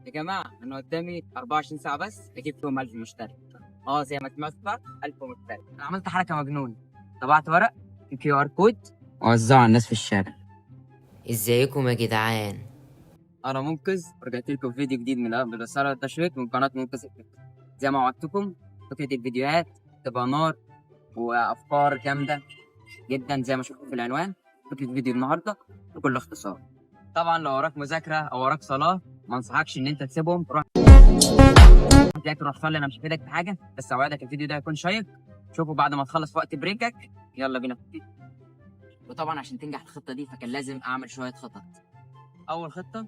يا جماعة انا قدامي 24 ساعة بس اجيب فيهم 1000 مشترك. زي ما سمعت صح، 1000 مشترك. انا عملت حركة مجنونة، طبعت ورق في QR code ووزعه على الناس في الشارع. ازيكم يا جدعان؟ انا منقذ ورجعت لكم فيديو جديد من قبل الرسالة والتشويق من قناة منقذ الفكرة. زي ما وعدتكم فكرة الفيديوهات تبقى نار وافكار جامدة جدا زي ما شفتوا في العنوان. فكرة فيديو النهارده بكل اختصار، طبعا لو وراك مذاكرة او وراك صلاة ما انصحكش ان انت تسيبهم، روح ذاكر روح صلي، انا مش هفيدك في حاجة، بس اوعدك الفيديو ده هيكون شيق. شوفه بعد ما تخلص وقت break ك. يلا بينا. وطبعا عشان تنجح الخطة دي فكان لازم اعمل شوية خطط. اول خطه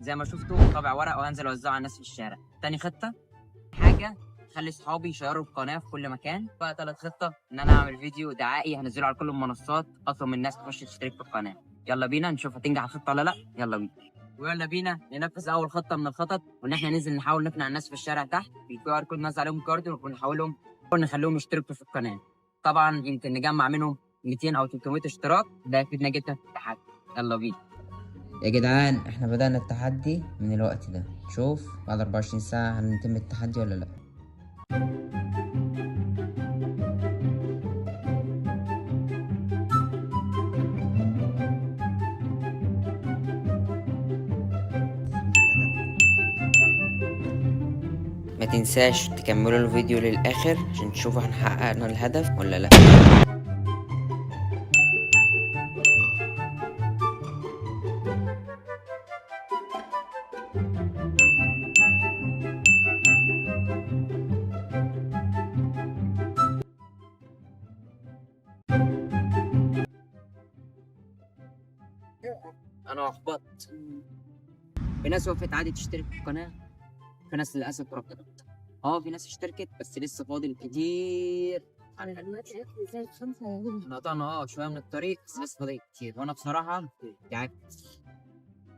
زي ما شفتوا طابع ورق وهنزل اوزعه على الناس في الشارع. تاني خطه حاجة خلي صحابي يشيروا القناة في كل مكان. بقى تالت خطه ان انا اعمل فيديو دعائي هنزله على كل المنصات، اطلب من الناس تخش تشترك في القناة. يلا بينا نشوف هتنجح الخطة ولا لا. يلا بينا. ويلا بينا ننفذ اول خطه من الخطط، وان احنا ننزل نحاول نقنع الناس في الشارع تحت بال QR code، نوزع عليهم card ونحاولهم نخليهم يشتركوا في القناة. طبعا يمكن نجمع منهم 200 او 300 اشتراك، ده يفيدنا جدا في التحدي. يلا بينا يا جدعان. احنا بدأنا التحدي من الوقت ده، شوف بعد 24 ساعة هنتم التحدي ولا لا. ما تنساش تكملوا الفيديو للآخر عشان تشوفوا احنا حققنا الهدف ولا لا. انا احبطت. في ناس وقفت عادي تشترك في القناة، في ناس للاسف رفضت. في ناس اشتركت بس لسه فاضل كتير. انا دلوقتي زي 5. احنا قطعنا شوية من الطريق بس لسه فاضل كتير، وانا بصراحة تعبت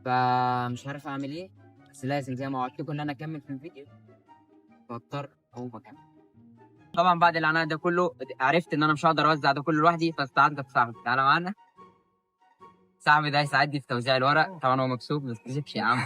فمش عارف اعمل ايه، بس لازم زي ما وعدتكم ان انا اكمل في الفيديو فاضطر اقوم اكمل. طبعا بعد العناء ده كله عرفت ان انا مش هقدر اوزع ده كله لوحدي، فاستعنت بصاحبي. تعالى معانا. صاحبي ده هيساعدني في توزيع الورق، طبعا هو مكسوف بس تكسبش يا عم.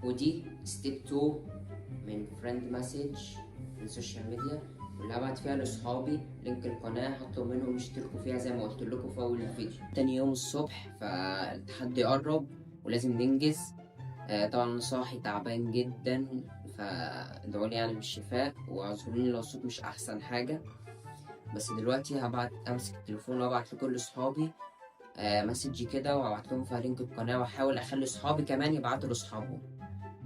ودي step 2 من friend message من social media، واللي هبعت فيها لاصحابي link القناة هطلب منهم يشتركوا فيها زي ما قلت لكم في اول الفيديو. تاني يوم الصبح فالتحدي قرب ولازم ننجز. طبعا انا صاحي تعبان جدا، فادعوا لي بالشفاء واعذروني لو الصوت مش احسن حاجة. بس دلوقتي هبعت، امسك التليفون وابعت لكل اصحابي message كده، وابعت لهم فيها link القناة، واحاول اخلي اصحابي كمان يبعتوا لاصحابهم.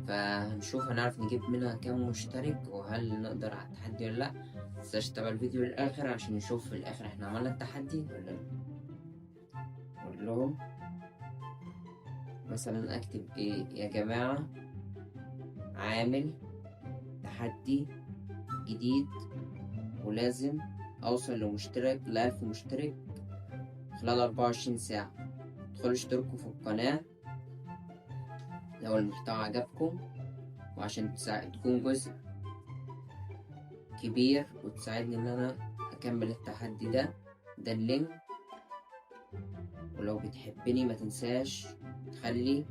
فهنشوف هنعرف نجيب منها كام مشترك وهل نقدر على التحدي ولا لا. متنساش تتابع الفيديو للاخر عشان نشوف في الاخر احنا عملنا التحدي ولا لا. اقول لهم مثلا اكتب ايه يا جماعة، عامل تحدي جديد ولازم اوصل لمشترك ل1000 مشترك خلال 24 ساعة. ادخلوا اشتركوا في القناة لو المحتوى عجبكم، وعشان تكون جزء كبير وتساعدني ان انا اكمل التحدي ده. ده ال link، ولو بتحبني ما تنساش تخلي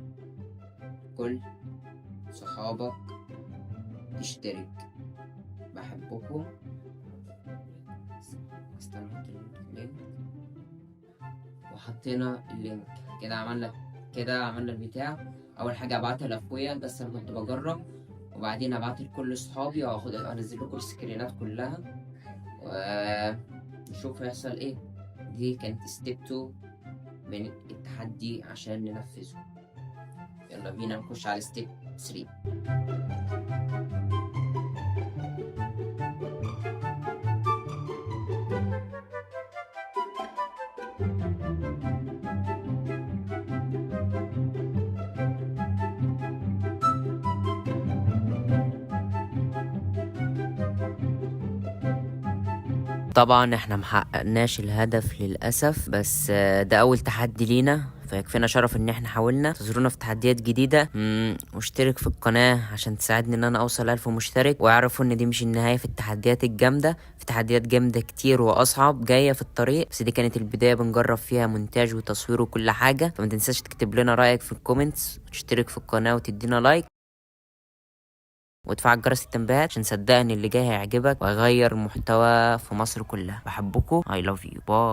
كل صحابك تشترك. بحبكم. استنى احط ال link. وحطينا ال link كده، عملنا البتاع. اول حاجة ابعتها لاخويا، بس انا كنت بجرب، وبعدين ابعتها لكل اصحابي واخد انزل لكم السكرينات كلها. ونشوف هيحصل ايه. دي كانت step 2 من التحدي عشان ننفذه. يلا بينا نخش على step 3. طبعا احنا محققناش الهدف للأسف، بس ده أول تحدي لينا، فيكفينا شرف ان احنا حاولنا. انتظرونا في تحديات جديدة، واشترك في القناة عشان تساعدني ان انا اوصل 1000 مشترك. واعرفوا ان دي مش النهاية في التحديات الجامدة، في تحديات جامدة كتير واصعب جاية في الطريق، بس دي كانت البداية، بنجرب فيها مونتاج وتصوير وكل حاجة. فما تنساش تكتب لنا رأيك في ال comments، وتشترك في القناة وتدينا like وتفعل جرس التنبيهات، عشان صدقني اللي جاي هيعجبك وهيغير محتوى في مصر كلها. بحبكم، I love you، bye.